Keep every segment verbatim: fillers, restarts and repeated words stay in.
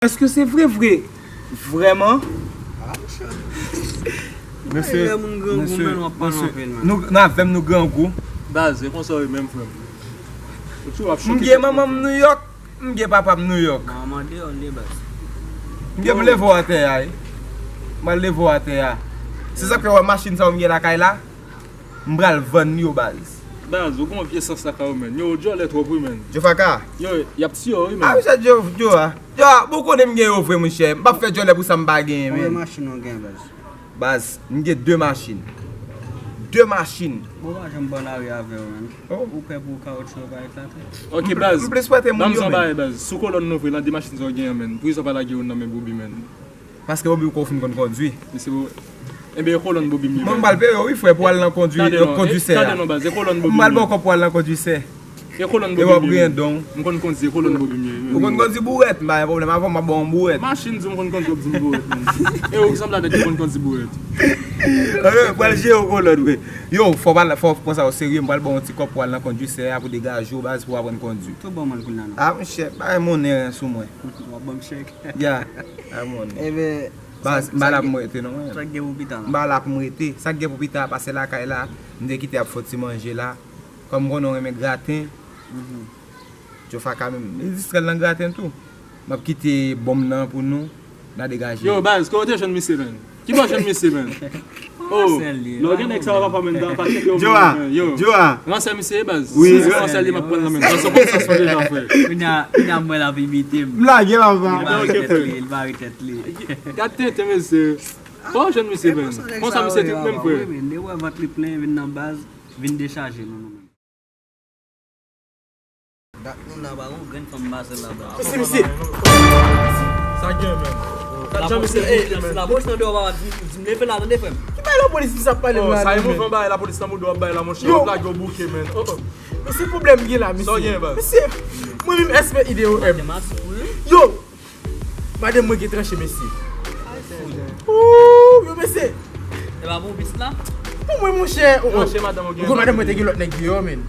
Èske se vre vre? Vrèman? Mesye, Lè moun grangou, mesye, men w ap pale mesye, anpil, men. Nou, nan avè m nou grangou. Baz, e konsa w ye menm, frè m. Ou tjou ap M gen manman m Nouyòk, m gen papa m Nouyòk. Manman deyò l ye baz. M gen pou leve w atè a, wi. M al leve w atè a. Se sa k fè w wè machin sa yo m gen lakay la, m pral vann yo, baz. Baz, ou gon vye sans lakay ou, menn. Yo, ou djòlè twòp, wi, menn. Djofaka. Yo, y ap tiye w, wi, A, menn. Misye Djo, Djo a. Djo a, bon, ou konnen m gen yo vre, monchè. M p ap fè djòlè pou sa m pa genyen, Konbyen menn. Machin ou gen, baz? Baz, m gen de machin. De machin. Bon, pa janm pran lari avè w, menn. Oh. Ou pè pou kawotchou yo pa eklate? Ok, baz. M plis swete moun Ban m yo, sa menn. Bagay, baz. Sou kolòn nou vre, nan de machin sa w genyen, menn. Poukisa w pa lage youn nan men Bobi, menn? Paske Bobi ou konn fin konn kondwi. Mesye, enben, e kolòn Bobi m ye, Mwen m menn. pral peye w, wi, frè, pou al nan kondwi, Tande nan non, kondwisè tande a. non, baz. E kolòn Bobi M pral m ba ye. w kòb pou al nan kondwisè. E kolòn E Bobi w ap m ye, griyen menn. don. M konn kondwi, e kolòn Bobi m ye, wi. Ou konn kondwi bourèt, m pa gen pwoblèm. Avan m ap ba w yon bourèt. Machin di m konn kondwi, w ap di m bourèt, menn. E ou ki sanble avèk ki konn kondwi bourèt. Pral jere w kolòn, wi. Yo, fò w pral, fò w pran sa o serye, m pral ba w yon ti kòb pou al nan kondwisè a pou degaje w, baz, pou w aprann kondwi. Tou ban mwen l kounye a non. A, monchè, pa gen monnen sou mwen. W ap ban m chèk. Ya, pa gen monnen. Ebyen, Baz, m pa la pou m rete non, mwen. Sa k gen pou pita M la? pa la pou m rete. Sa k gen pou pita, pase lakay la. M te kite ap fè ti manje la. Kòm m konnen w renmen graten. Djofaka menm, li distrè l nan graten tou. M ap kite bonm nan pou nou. N a degaje. Yo, baz, kote w te jwenn misye, menn? Ki bò w jwenn misye, menn? Oh, Sèl li, lè w gen nèg sa yo papa, menn, dan pa tcheke yo, Djo a, menn, yo. Djo a. Ransè misye, baz. Wi, Si se wi. ransè li, m ap pran nan menn. Sa se konsa sa deja, frè. Kounye a, kounye a m wè l ap imite m. M lage papa. Li mare ok, tèt frè. li, li mare tèt li. Gad tenten, mesye. Bò w jwenn misye, menn? Konsa misye trip menm, frè. Wi, men, li wè vant li plen, vin nan baz, vin dechaje nou, nou menm. Dat nou la, pa gon grenn fanm pase la, baz. Mesye, mesye. Sa gen, menn. Lapolis nan deyò, papa, di m leve la, tande, frè m. Ki bay lapolis ki sa ap pale Oh, la? sa e Menn? Mouvan bay lapolis nan mouda w ap bay la, monchè. Yo. W ap lage w bouke, menn. Oh, oh. Mesye, pwoblèm gen la, mesye. Sa w gen, baz? Mesye, mwen menm S P I D O M. Te mas, wi. Yo! Madanm mwen gen tranche, mesye. Ooh, yo, mesye. E pa bon pis la? Pou mwen, monchè. Oh, oh. Tranche madanm ou gen. Ou konn madanm mwen te gen lòt nèg deyò, menn.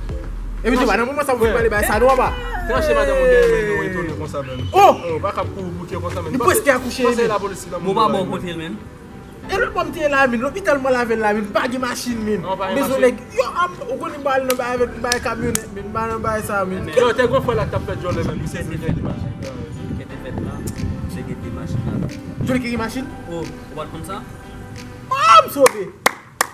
Epi tou, madanm mwen, sa pou pale bay sa, nou pa. Tranche madanm ou gen, menn, nou etone konsa, menn. Oh! Oh, pa ka pou bouke konsa, menn. Li prèske akouche, Pase menn. lapolis la, Bon, pa bon kote l, menn. E lòt bò m te ye la, menn. Lopital mwen lave l la, menn. M pa gen machin, menn. Non, pa gen Bezwen machin. nèg. Yo, am, ou konnen m pa al nan bay avèk, bay kamyonèt, menn. M pa nan bay sa, menn. Yo, te gon frè la k t ap fè djòlè, menn. Misye vin gen de machin. Kèt te fèt la, misye gen de machin la. Joli ki gen machin? Oh, ou pa t konn sa? Ah, m sove.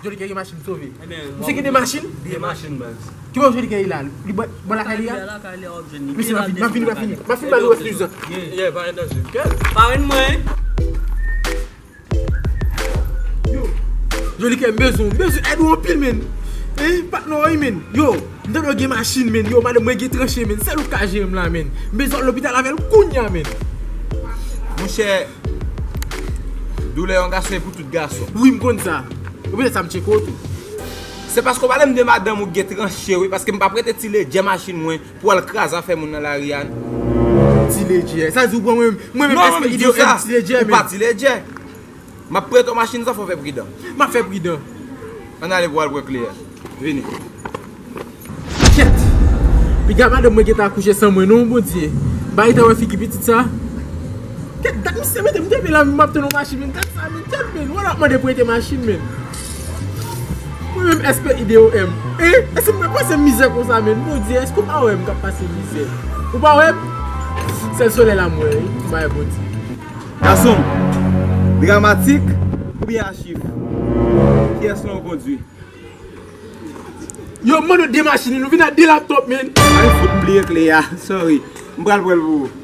Joli ki gen machin, m sove. Misye gen de machin? De machin, baz. Ki bò Joli ki ye la? Li bò, bò lakay li a? Lakay li a, w ap jwenn li. Mesye, m ap vin, m ap vin, m ap vin. M ap vin ba nou wè plizyè. Yeah, pa gen danje. Parenn mwen. Joli kè, m bezwen, m bezwen èd ou anpil, menn. Hein, patnè, wi, menn. Yo, m tande w gen machin, menn. Yo, madanm mwen gen tranche, menn. Sèl ou k ka jere m la, menn. M bezwen al lopital avè l kounya, menn. Monchè, doulè yon gason e pou tout gason. Wi, m konn sa. E poutèt sa m tcheke w tou. Se paske w pale m de madanm ou gen tranche, wi, paske m p ap rete ti ledjè machin mwen pou al kraze afè moun nan lari a. Ti ledjè. Sa di w pran mwen, mwen menm Non, S P I D O M, di w sa. Ti ledjè, Ou pa menn. Ti ledjè. M ap prete w machin sa, fò w fè pridan. M ap fè pridan. Ann ale pou w al pran kle a. Vini. Kèt! Piga madanm mwen gentan akouche san mwen, non, Bondye. Ba li ta wè figi pitit sa. Kèt, dat misye mete m kenbe la, m ap tann yon machin, menn. Gad sa, menn. Kèt, menn. Wè l ap mande prete machin, menn. Mwen menm S P I D O M. Hein? Èske mwen pase mizè konsa, menn? Bondye, èske w pa wè m k ap pase mizè? Ou pa wè m? Sèl solèy la m wè, wi. M pa wè Bondye. Gason m, dramatik oubyen achiv? Kiyès nan w kondwi? Yo, m mande w de machin, nou vin ak de laptop, menn. Ay, fout, m bliye kle a. Sorry. M pral pran l pou ou.